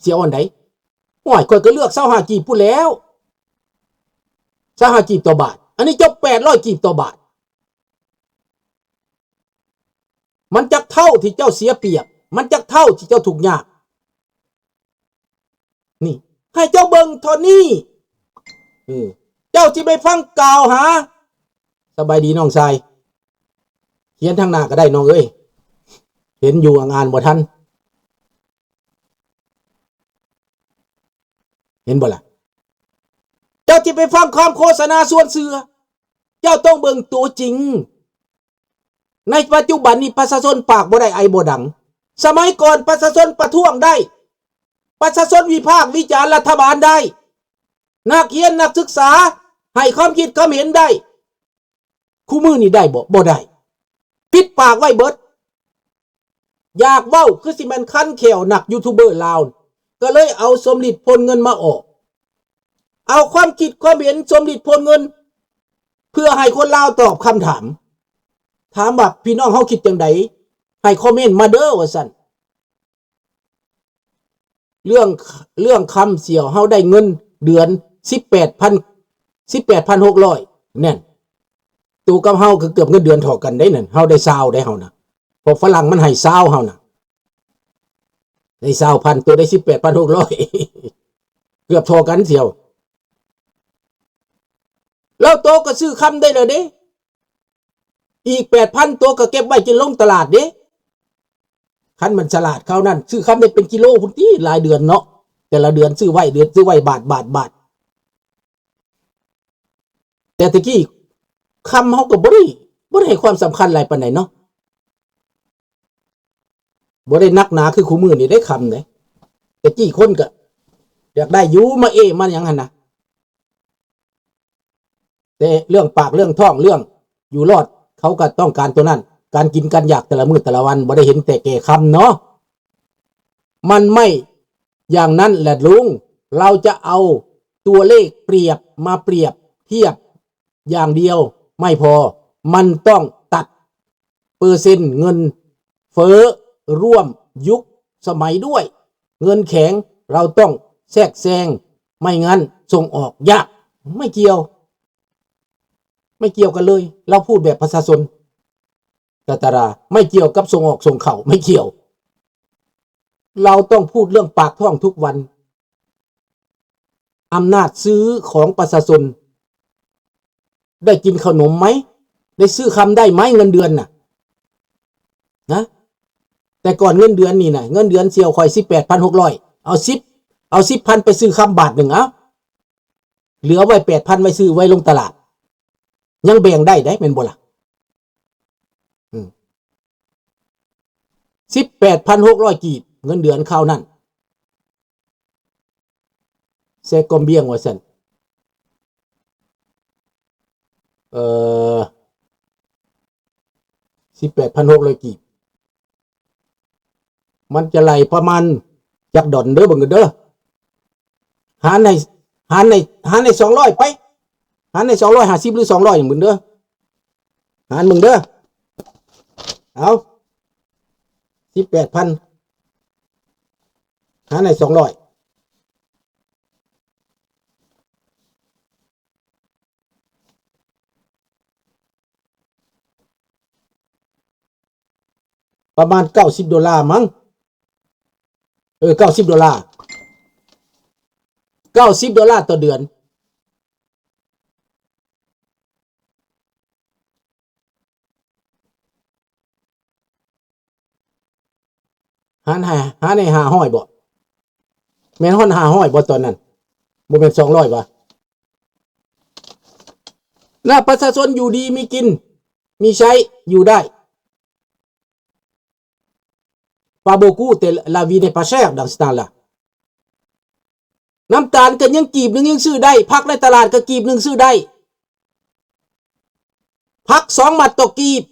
ເສຍອ່ອນໃດ? ໂອ້ຍ ຂ້ອຍກໍເລືອກຊາວຫ້າກີບພຸ້ນແລ້ວ ຊາວຫ້າກີບຕໍ່ບາດ ອັນນີ້ເຈົ້າແປດຮ້ອຍກີບຕໍ່ບາດ. ມັນຈັກເທົ່າທີ່ເຈົ້າເສຍປຽບ ມັນຈັກເທົ່າທີ່ເຈົ້າທຸກຍາກ. ນີ້ ໃຫ້ເຈົ້າເບິ່ງເທົ່ານີ້ ເອີ ເຈົ້າຊິໄປຟັງກ່າວຫາ. ສະບາຍດີນ້ອງຊາຍ ຂຽນທາງໜ້າກໍໄດ້ນ້ອງເອີຍ ເຫັນຢູ່ອ່ານບໍ່ທັນ. ເຫັນບໍ່ລະ? ເຈົ້າຊິໄປຟັງຄວາມໂຄສະນາຊວນເຊື່ອ ເຈົ້າຕ້ອງເບິ່ງຕົວຈິງ. ໃນປັດຈຸບັນນີ້ປະຊາຊົນປາກບໍ່ໄດ້ໄອບໍ່ດັງ. ສະໄໝກ່ອນປະຊາຊົນປະທ້ວງໄດ້ ປະຊາຊົນວິພາກວິຈານລັດຖະບານໄດ້ ນັກຮຽນນັກສຶກສາໃຫ້ຄວາມຄິດຄວາມເຫັນໄດ້. ຄູ່ມື້ນີ້ໄດ້ບໍ່? ບໍ່ໄດ້ ປິດປາກໄວ້ເບິດ. ຢາກເວົ້າຄືຊິແມ່ນຄັນແຂ້ວນັກຢູທູບເບີລາວ ກໍເລີຍເອົາສົມລິດ ໂພນເງິນ ມາອອກ ເອົາຄວາມຄິດຄວາມເຫັນສົມລິດ ໂພນເງິນ ເພື່ອໃຫ້ຄົນລາວຕອບຄຳຖາມ. ຖາມວ່າພີ່ນ້ອງເຮົາຄິດຈັ່ງໃດ? ໃຫ້ຄອມເມັນມາເດີ ວ່າຊັ້ນ. ເລື່ອງ ເລື່ອງຄຳສ່ຽວ ເຮົາໄດ້ເງິນເດືອນສິບແປດພັນ ສິບແປດພັນຫົກຮ້ອຍ ແໜ່ນ ໂຕກັບເຮົາກໍເກືອບເງິນເດືອນທໍ່ກັນໄດ໋ນັ້ນ. ເຮົາໄດ້ຊາວໄດ໋ເຮົານະ ເພາະຝຣັ່ງມັນໃຫ້ຊາວ ເຮົານະໄດ້ຊາວພັນ ໂຕໄດ້ສິບແປດພັນຫົກຮ້ອຍ ເກືອບທໍ່ກັນສ່ຽວ. ແລ້ວໂຕກໍຊື້ຄຳໄດ້ແລ້ວເດ້ ອີກແປດພັນ ໂຕກໍເກັບໄວ້ຈະລົງຕະຫຼາດເດ້. ຄັນມັນສະຫຼາດຄາວນັ້ນ ຊື້ຄຳໄດ້ເປັນກິໂລພຸ້ນຕິ ຫຼາຍເດືອນເນາະ ແຕ່ລະເດືອນຊື້ໄວ້ ເດືອນຊື້ໄວ້ ບາດ ບາດ ບາດ. ແຕ່ແຕ່ກີ້ຄຳເຮົາກໍບໍ່ໄດ້ ບໍ່ໄດ້ໃຫ້ຄວາມສຳຄັນຫຼາຍປານໃດເນາະ ບໍ່ໄດ້ໜັກໜາຄືຄູ່ມື້ນີ້ເດ້ຄຳເດ້. ແຕ່ກີ້ຄົນກໍຢາກໄດ້ຢູ່ ມາເອ ມາຫຍັງຫັ້ນນະ ແຕ່ເລື່ອງປາກເລື່ອງທ້ອງເລື່ອງຢູ່ລອດ ເຂົາກໍຕ້ອງການຕົວນັ້ນ ການກິນການຢາກແຕ່ລະມື້ແຕ່ລະວັນ ບໍ່ໄດ້ເຫັນແຕ່ແກ່ຄຳເນາະ. ມັນໄມ່ຢ່າງນັ້ນແຫຼະລຸງ ເຮົາຈະເອົາຕົວເລກປຽບມາປຽບທຽບຢ່າງດຽວໄມ່ພໍ ມັນຕ້ອງຕັດເປີເຊັນເງິນເຟີ້ຮ່ວມຍຸກສະໄໝດ້ວຍ. ເງິນແຂງເຮົາຕ້ອງແຊກແຊງ ໄມ່ນັ້ນສົ່ງອອກຍາກ. ໄມ່ກ່ຽວ ໄມ່ກ່ຽວກັນເລີຍ ລາວພູດແບບປະຊາຊົນ ຕາຕາລາ ໄມ່ກ່ຽວກັບສົ່ງອອກສົ່ງເຂົ້າ ໄມ່ກ່ຽວ. ລາວຕ້ອງພູດເລື່ອງປາກທ້ອງທຸກວັນ. ອຳນາດຊື້ຂອງປະຊາຊົນ ໄດ້ກິນເຂົ້າໜົມໄໝ? ໄດ້ຊື້ຄຳໄດ້ໄໝ? ເງິນເດືອນນະ ນະ ແຕ່ກ່ອນເງິນເດືອນນີ້ນະ ເງິນເດືອນສ່ຽວຂ້ອຍສິບແປດພັນຫົກຮ້ອຍ ເອົາສິບ ເອົາສິບພັນໄປຊື້ຄຳບາດໜຶ່ງ ເອົາ ເຫຼືອໄວ້ແປດພັນ ໄວ້ຊື້ ໄວ້ລົງຕະຫຼາດ ຍັງແບ່ງໄດ້ໄດ໋ ແມ່ນບໍ່ລະ? ອືມ ສິບແປດພັນຫົກຮ້ອຍກີບ ເງິນເດືອນຄາວນັ້ນ ແຊກອມບຽງວ່າຊັ້ນ ເອີ ສິບແປດພັນຫົກຮ້ອຍກີບ ມັນຈະໄຫຼປະມານຈັກດອນເດີ ເບິ່ງເດີ ຫານໃຫ້ ຫານໃຫ້ ຫານໃຫ້ສອງຮ້ອຍໄປ ຫານໃຫ້ສອງຮ້ອຍຫ້າສິບ ຫຼື ສອງຮ້ອຍ ເບິ່ງເດີ ຫານເບິ່ງເດີ ເອົາ ສິບແປດພັນ ຫານໃຫ້ສອງຮ້ອຍ ປະມານເກົ້າສິບໂດລາມັງ ເອີ ເກົ້າສິບໂດລາ ເກົ້າສິບໂດລາຕໍ່ເດືອນ. ຫານໃຫ້ ຫານໃຫ້ຫ້າຮ້ອຍບໍ່? ແມ່ນຮອດຫ້າຮ້ອຍບໍ່ຕອນນັ້ນ? ບໍ່ແມ່ນສອງຮ້ອຍຫວາ? ແລ້ວປະຊາຊົນຢູ່ດີມີກິນ ມີໃຊ້ ຢູ່ໄດ້. Pas beaucoup, la vie n'est pas chère dans ce temps-là. ນ້ຳຕານກໍຍັງກີບໜຶ່ງຍັງຊື້ໄດ້, ຜັກໃນຕະຫຼາດກໍກີບໜຶ່ງຊື້ໄດ້, ຜັກສອງມັດຕໍ່ກີບ,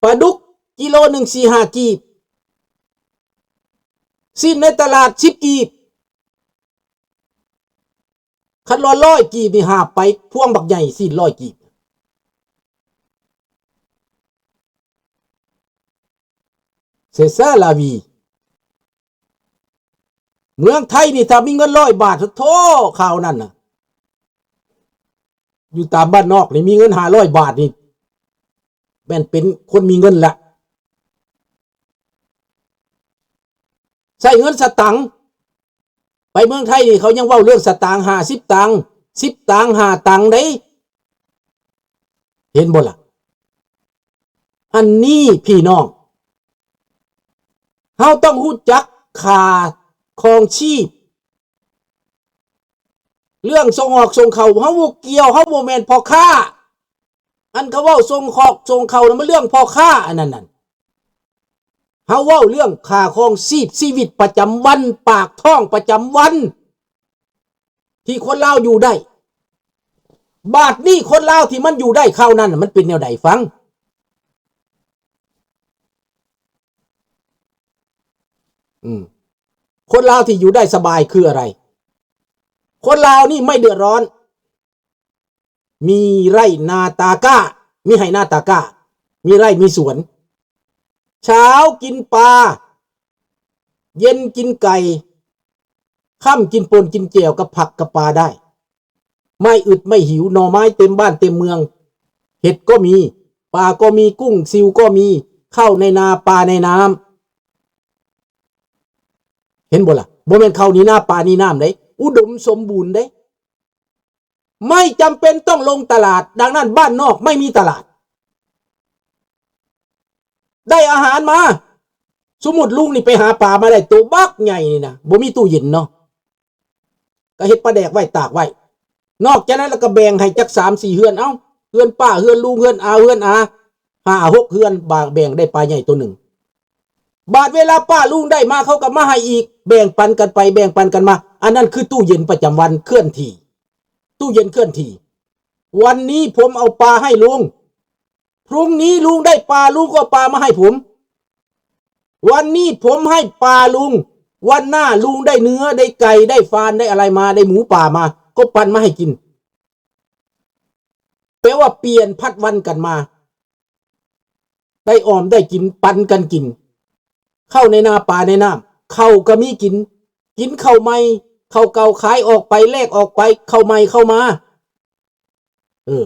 ປາດຸກກິໂລໜຶ່ງສີ່ຫ້າກີບ, ຊີ້ນໃນຕະຫຼາດສິບກີບ. ຄັນວ່າຮ້ອຍກີບນີ້ຫາບໄປພວງບັກໃຫຍ່ ຊີ້ນຮ້ອຍກີບ. C'est ça la vie. ເມືອງໄທນີ້ ຖ້າມີເງິນຮ້ອຍບາດ ໂທ້ ຄາວນັ້ນນະ ຢູ່ຕາມບ້ານນອກນີ້ ມີເງິນຫ້າຮ້ອຍບາດນີ້ ແມ່ນເປັນຄົນມີເງິນລະ ໃຊ້ເງິນສະຕັງ. ໄປເມືອງໄທນີ້ ເຂົາຍັງເວົ້າເລື່ອງສະຕາງ ຫ້າສິບຕັງ ສິບຕັງ ຫ້າຕັງເດ້ ເຫັນບໍ່ລະ? ອັນນີ້ພີ່ນ້ອງ ເຮົາຕ້ອງຮູ້ຈັກຄ່າຄອງຊີບ. ເລື່ອງສົ່ງອອກສົ່ງເຂົ້າ ເຮົາບໍ່ກ່ຽວ ເຮົາບໍ່ແມ່ນພໍ່ຄ້າ. ອັນເຂົາເວົ້າສົ່ງອອກສົ່ງເຂົ້ານະ ມັນເລື່ອງພໍ່ຄ້າອັນນັ້ນນັ້ນ. ເຮົາເວົ້າເລື່ອງຄ່າຄອງຊີບ ຊີວິດປະຈຳວັນ ປາກທ້ອງປະຈຳວັນ ທີ່ຄົນລາວຢູ່ໄດ້. ບາດນີ້ຄົນລາວທີ່ມັນຢູ່ໄດ້ຄາວນັ້ນ ມັນເປັນແນວໃດ? ຟັງ ອືມ ຄົນລາວທີ່ຢູ່ໄດ້ສະບາຍຄືອະໄລ? ຄົນລາວນີ້ໄມ່ເດືອດຮ້ອນ. ມີໄຮ່ນາຕາກ້າ ມີໄຮ່ນາຕາກ້າ ມີໄຮ່ມີສວນ ເຊົ້າກິນປາ ເຢັນກິນໄກ່ ຄ່ຳກິນປົ່ນກິນແຈ່ວກັບຜັກກັບປາໄດ້ ໄມ່ອຶດໄມ່ຫິວ ໜໍ່ໄມ້ເຕັມບ້ານເຕັມເມືອງ ເຫັດກໍມີ ປາກໍມີ ກຸ້ງຊິວກໍມີ ເຂົ້າໃນນາ ປາໃນນ້ຳ ເຫັນບໍ່ລະ? ບໍ່ແມ່ນເຂົ້າໜີໜາ ປາໜີນ້ຳເດ້ ອຸດົມສົມບູນເດ້. ໄມ່ຈຳເປັນຕ້ອງລົງຕະຫຼາດ ດັ່ງນັ້ນບ້ານນອກໄມ່ມີຕະຫຼາດ ໄດ້ອາຫານມາ ສົມມຸດລຸງນີ້ໄປຫາປາມາໄດ້ໂຕບັກໃຫຍ່ນີ້ນະ ບໍ່ມີຕູ້ເຢັນເນາະ ກໍເຮັດປາແດກໄວ້ຕາກໄວ້ ນອກຈາກນັ້ນແລ້ວກໍແບ່ງໃຫ້ຈັກສາມສີ່ເຮືອນ ເອົ້າ ເຮືອນປ້າ ເຮືອນລຸງ ເຮືອນອາ ເຮືອນອາ ຫ້າຫົກເຮືອນ ບາງ ແບ່ງໄດ້ປາໃຫຍ່ໂຕໜຶ່ງ ບາດເວລາປ້າລຸງໄດ້ມາ ເຂົາກໍມາໃຫ້ອີກ ແບ່ງປັນກັນໄປ ແບ່ງປັນກັນມາ ອັນນັ້ນຄືຕູ້ເຢັນປະຈຳວັນເຄື່ອນທີ່ ຕູ້ເຢັນເຄື່ອນທີ່ ວັນນີ້ຜົມເອົາປາໃຫ້ລຸງ ພລຸ່ງນີ້ລຸງໄດ້ປາ ລຸງກໍເອົາປາມາໃຫ້ຜົມ ວັນນີ້ຜົມໃຫ້ປາລຸງ ວັນໜ້າລຸງໄດ້ເນື້ອ ໄດ້ໄກ່ ໄດ້ຟານ ໄດ້ອະໄລມາ ໄດ້ໝູປ່າມາ ກໍປັ່ນມາໃຫ້ກິນ ແປວ່າປ່ຽນຜັດວັນກັນມາ ໄດ້ອອມໄດ້ກິນ ປັນກັນກິນ ເຂົ້າໃນນາປາໃນນ້ຳ ເຂົ້າກໍມີກິນ ກິນເຂົ້າໃໝ່ ເຂົ້າເກົ່າຂາຍອອກໄປ ແລກອອກໄປ ເຂົ້າໃໝ່ເຂົ້າມາ ເອີ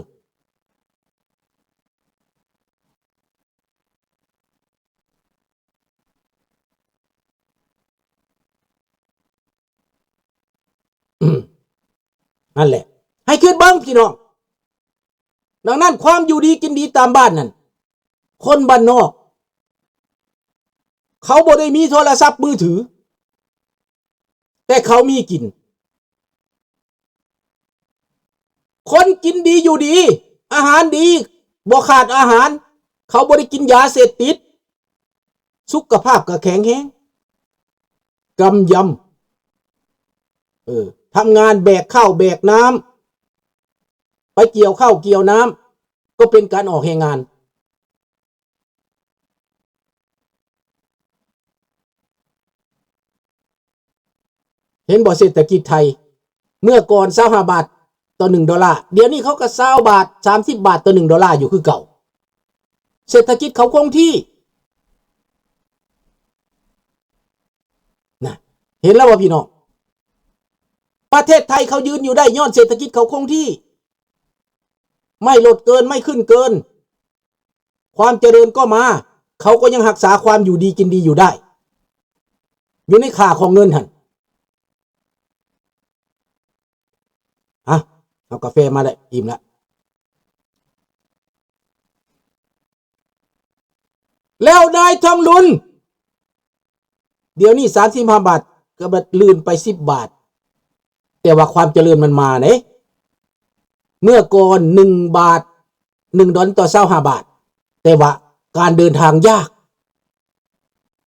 ນັ້ນແຫຼະ ໃຫ້ຄິດເບິ່ງພີ່ນ້ອງ ດັ່ງນັ້ນຄວາມຢູ່ດີກິນດີຕາມບ້ານນັ້ນ ຄົນບ້ານນອກ ເຂົາບໍ່ໄດ້ມີໂທລະສັບມືຖື ແຕ່ເຂົາມີກິນ ຄົນກິນດີຢູ່ດີ ອາຫານດີ ບໍ່ຂາດອາຫານ ເຂົາບໍ່ໄດ້ກິນຢາເສບຕິດ ສຸຂະພາບກໍແຂງແຮງ ກຳຍຳ ເອີ ທຳງານແບກເຂົ້າແບກນ້ຳ ໄປກ່ຽວເຂົ້າກ່ຽວນ້ຳ ກໍເປັນການອອກແຮງງານ. ເຫັນບໍ່ ເສດຖະກິດໄທ ເມື່ອກ່ອນຊາວຫ້າບາດຕໍ່ໜຶ່ງໂດລາ ດຽວນີ້ເຂົາກໍຊາວບາດ ສາມສິບບາດຕໍ່ໜຶ່ງໂດລາຢູ່ຄືເກົ່າ ເສດຖະກິດເຂົາຄົງທີ່ ນະ ເຫັນແລ້ວບໍ່ພີ່ນ້ອງ? ປະເທດໄທເຂົາຢືນຢູ່ໄດ້ຍ້ອນເສດຖະກິດເຂົາຄົງທີ່ ໄມ່ລົດເກີນ ໄມ່ຂຶ້ນເກີນ ຄວາມຈະເລີນກໍມາ ເຂົາກໍຍັງຮັກສາຄວາມຢູ່ດີກິນດີຢູ່ໄດ້ ຢູ່ໃນຄ່າຂອງເງິນຫັ້ນ ອ່ະ ເອົາກາແຟມາແລ້ວ ອີ່ມລະ ແລ້ວນາຍທອງລຸນ ດຽວນີ້ສາມສິບຫ້າບາດ ກໍບາດລື່ນໄປສິບບາດ ແຕ່ວ່າຄວາມຈະເລີນມັນມາເດ້ ເມື່ອກ່ອນໜຶ່ງບາດ ໜຶ່ງດອນຕໍ່ຊາວຫ້າບາດ ແຕ່ວ່າການເດີນທາງຍາກ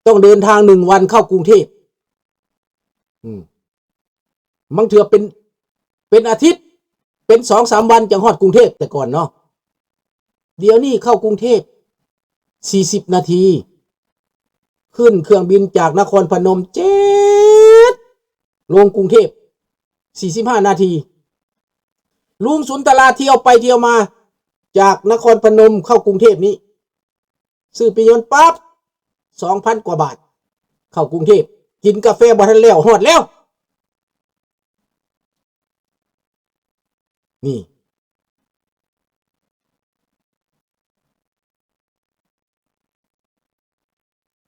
ຕ້ອງເດີນທາງໜຶ່ງວັນເຂົ້າກຸງເທບ ອືມ ບາງເທື່ອເປັນ ເປັນອາທິດ ເປັນສອງສາມວັນຈັ່ງຮອດກຸງເທບ ແຕ່ກ່ອນເນາະ ດຽວນີ້ເຂົ້າກຸງເທບສີ່ສິບນາທີ ຂຶ້ນເຄື່ອງບິນຈາກນະຄອນພະນົມເຈັດ ລົງກຸງເທບສີ່ສິບຫ້ານາທີ ລຸງສຸນຕະລາທ່ຽວໄປທ່ຽວມາ ຈາກນະຄອນພະນົມເຂົ້າກຸງເທບນີ້ ຊື້ປີ້ຍົນປັບ ສອງພັນກວ່າບາດ ເຂົ້າກຸງເທບ ກິນກາແຟບໍ່ທັນແລ້ວ ຮອດແລ້ວ ນີ້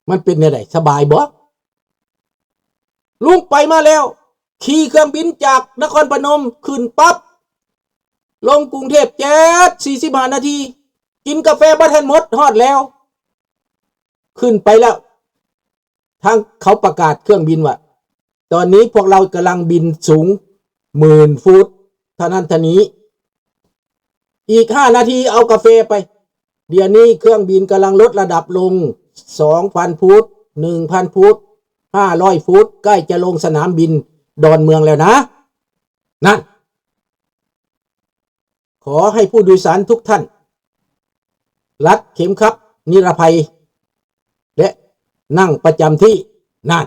ມັນເປັນແນວໃດ? ສະບາຍບໍ່? ລຸງໄປມາແລ້ວ, ຂີ່ເຄື່ອງບິນຈາກນະຄອນພະນົມຂຶ້ນປັບ ລົງກຸງເທບແຈດ ສີ່ສິບຫ້ານາທີ, ກິນກາແຟບັດທັນໝົດ ຮອດແລ້ວ ຂຶ້ນໄປແລ້ວ. ທາງເຂົາປະກາດເຄື່ອງບິນວ່າ ຕອນນີ້ພວກເຮົາກຳລັງບິນສູງໝື່ນຟຸດເທົ່ານັ້ນເທົ່ານີ້, ອີກຫ້ານາທີເອົາກາແຟໄປ. ດຽວນີ້ເຄື່ອງບິນກຳລັງລົດລະດັບລົງ ສອງພັນຟຸດ, ໜຶ່ງພັນຟຸດ, ຫ້າຮ້ອຍຟຸດ, ໃກ້ຈະລົງສະໜາມບິນດອນເມືອງແລ້ວນະ. ນັ້ນ. ຂໍໃຫ້ຜູ້ໂດຍສານທຸກທ່ານລັດເຂັມຂັດນິລະໄພ ແລະ ນັ່ງປະຈຳທີ່. ນັ້ນ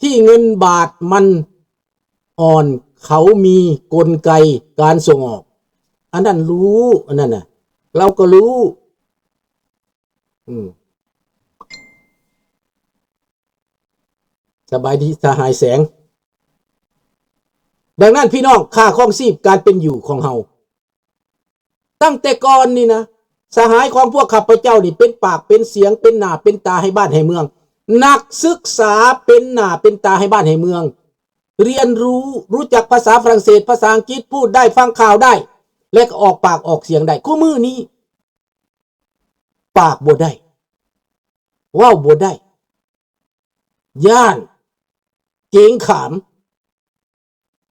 ທີ່ເງິນບາດມັນອ່ອນ ເຂົາມີກົນໄກການສົ່ງອອກ. ອັນນັ້ນຮູ້, ອັນນັ້ນນະ ລາວກໍຮູ້. ອືມ ສະບາຍດີສະຫາຍແສງ. ດັ່ງນັ້ນພີ່ນ້ອງ, ຄ່າຄອງຊີບການເປັນຢູ່ຂອງເຮົາ ຕັ້ງແຕ່ກ່ອນນີ້ນະ, ສະຫາຍຂອງພວກຂ້າພະເຈົ້ານີ້ເປັນປາກເປັນສຽງ, ເປັນໜ້າເປັນຕາໃຫ້ບ້ານໃຫ້ເມືອງ, ນັກສຶກສາເປັນໜ້າເປັນຕາໃຫ້ບ້ານໃຫ້ເມືອງ, ຮຽນຮູ້, ຮູ້ຈັກພາສາຝຣັ່ງເສດ, ພາສາອັງກິດ, ພູດໄດ້, ຟັງຂ່າວໄດ້ ແລະ ກໍອອກປາກອອກສຽງໄດ້. ຄູ່ມື້ນີ້ ປາກບໍ່ໄດ້, ເວົ້າບໍ່ໄດ້, ຢ້ານ, ເກງຂາມ.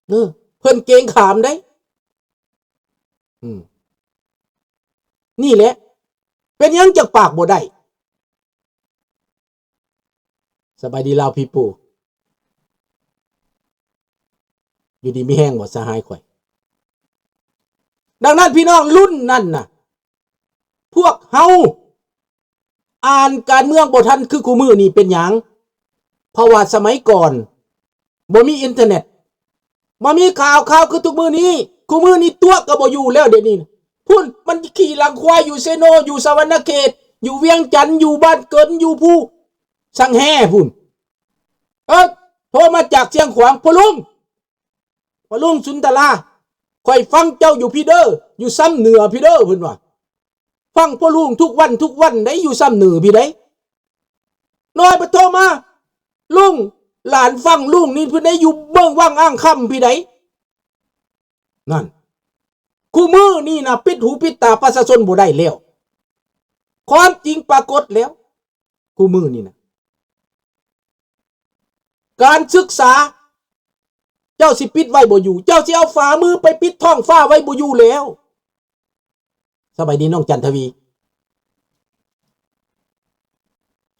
ເອີ ເພິ່ນເກງຂາມເດ້. ອືມ ນີ້ແຫຼະ ເປັນຫຍັງຈັ່ງປາກບໍ່ໄດ້? ສະບາຍດີລາວພີໂປ ຢູ່ດີມີແຮງບໍ່ສະຫາຍຂ້ອຍ? ດັ່ງນັ້ນພີ່ນ້ອງ ລຸ້ນນັ້ນນະ ພວກເຮົາອ່ານການເມືອງບໍ່ທັນຄືຄູ່ມື້ນີ້ ເປັນຫຍັງ? ເພາະວ່າສະໄໝກ່ອນບໍ່ມີອິນເຕີເນັດ ບໍ່ມີຂ່າວຄາວຄືທຸກມື້ນີ້. ຄູ່ມື້ນີ້ຕົວະກໍບໍ່ຢູ່ແລ້ວ ດຽວນີ້ພຸ້ນ ມັນຂີ່ຫຼັງຄວາຍຢູ່ເຊໂນ ຢູ່ສະຫວັນນະເຂດ ຢູ່ວຽງຈັນ ຢູ່ບ້ານເກີນ ຢູ່ພູສັງແຮພຸ້ນ. ເອີ ໂທມາຈາກຊຽງຂວາງ ພໍ່ລຸງ ພໍ່ລຸງສຸນທະລາ ຂ້ອຍຟັງເຈົ້າຢູ່ພີ້ເດີ ຢູ່ຊຳເໜືອພີ້ເດີ ເພິ່ນວ່າ ຟັງພໍ່ລຸງທຸກວັນ ທຸກວັນໄດ໋ ຢູ່ຊຳເໜືອພີ້ໄດ໋. ນ້ອຍເພິ່ນໂທມາ ລຸງ ຫຼານຟັງລຸງນີ້ເພິ່ນໄດ້ຢູ່ເມືອງວັງອ່າງຄຳພີ້ໄດ໋. ນັ້ນ ຄູ່ມື້ນີ້ນະ ປິດຫູປິດຕາປະຊາຊົນບໍ່ໄດ້ແລ້ວ ຄວາມຈິງປາກົດແລ້ວ. ຄູ່ມື້ນີ້ນະ ການສຶກສາ ເຈົ້າຊິປິດໄວ້ບໍ່ຢູ່ ເຈົ້າຊິເອົາຝ່າມືໄປປິດທ້ອງຟ້າໄວ້ບໍ່ຢູ່ແລ້ວ. ສະບາຍດີນ້ອງຈັນທະວີ.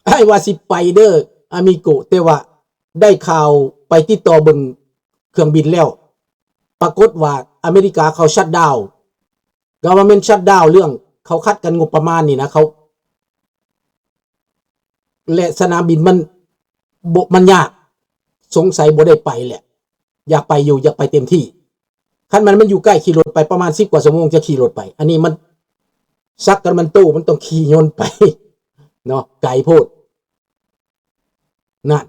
ອ້າຍວ່າຊິໄປເດີອາມິໂກ ແຕ່ວ່າໄດ້ຂ່າວໄປຕິດຕໍ່ເບິ່ງເຄື່ອງບິນແລ້ວ ປາກົດວ່າອາເມລິກາເຂົາຊັດດາວ government shutdown ເລື່ອງເຂົາຂັດກັນງົບປະມານນີ້ນະ ເຂົາ ແລະ ສະໜາມບິນມັນ ບໍ່ ມັນຍາກ ສົງໄສບໍ່ໄດ້ໄປແຫຼະ ຢາກໄປຢູ່ ຢາກໄປເຕັມທີ່. ຄັນມັນ ມັນຢູ່ໃກ້ ຂີ່ລົດໄປປະມານສິບກວ່າຊົ່ວໂມງຈະຂີ່ລົດໄປ ອັນນີ້ມັນ ຊັກກາຣາແມນໂຕ ມັນຕ້ອງຂີ່ຍົນໄປເນາະ ໄກໂພດ. ນັ້ນ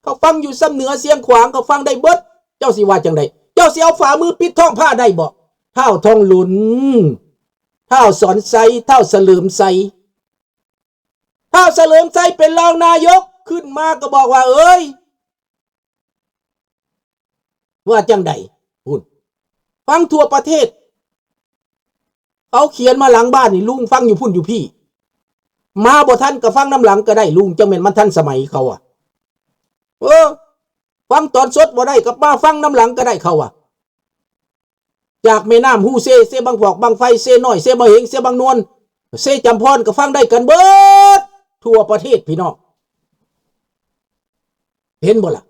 ເຂົາຟັງຢູ່ຊຳເໜືອຊຽງຂວາງ ເຂົາຟັງໄດ້ເບິດ. ເຈົ້າຊິວ່າຈັ່ງໃດ? ເຈົ້າຊິເອົາຝ່າມືປິດທ້ອງຟ້າໄດ້ບໍ່? ທ້າວທອງລຸນ, ທ້າວສອນໄຊ, ທ້າວສະເຫຼີມໄຊ. ທ້າວສະເຫຼີມໄຊເປັນຮອງນາຍົກ ຂຶ້ນມາກໍບອກວ່າ ເອີຍ ວ່າຈັ່ງໃດ? ພຸ້ນ ຟັງທົ່ວປະເທດ ເຂົາຂຽນມາຫຼັງບ້ານນີ້ ລຸງຟັງຢູ່ພຸ້ນຢູ່ພີ້ ມາບໍ່ທັນກໍຟັງນຳຫຼັງກໍໄດ້ ລຸງ ຈັ່ງແມ່ນມັນທັນສະໄໝເຂົາອະ. ເອີ ຟັງຕອນສົດບໍ່ໄດ້ກໍມາຟັງນຳຫຼັງກໍໄດ້ ເຂົາວ່າ ຈາກແມ່ນ້ຳຮູເຊ, ເຊບັງພອກ, ບັງໄຟ, ເຊນ້ອຍ, ເຊບັງເຫງ, ເຊບັງນວນ, ເຊຈຳພອນ ກໍຟັງໄດ້ກັນເບິດທົ່ວປະເທດ ພີ່ນ້ອງ ເຫັນບໍ່ລະ?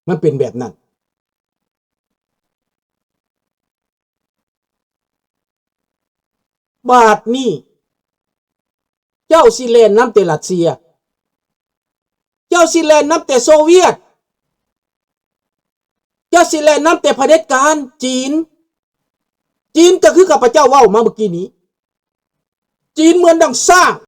ມັນເປັນແບບນັ້ນ. ບາດນີ້ ເຈົ້າຊິແລ່ນນຳແຕ່ຣັດເຊຍ, ເຈົ້າຊິແລ່ນນຳແຕ່ໂຊວຽດ, ເຈົ້າຊິແລ່ນນຳແຕ່ຜະເດັດການຈີນ. ຈີນກໍຄືຂ້າພະເຈົ້າເວົ້າມາເມື່ອກີ້ນີ້, ຈີນເໝືອນດັ່ງຊ້າງ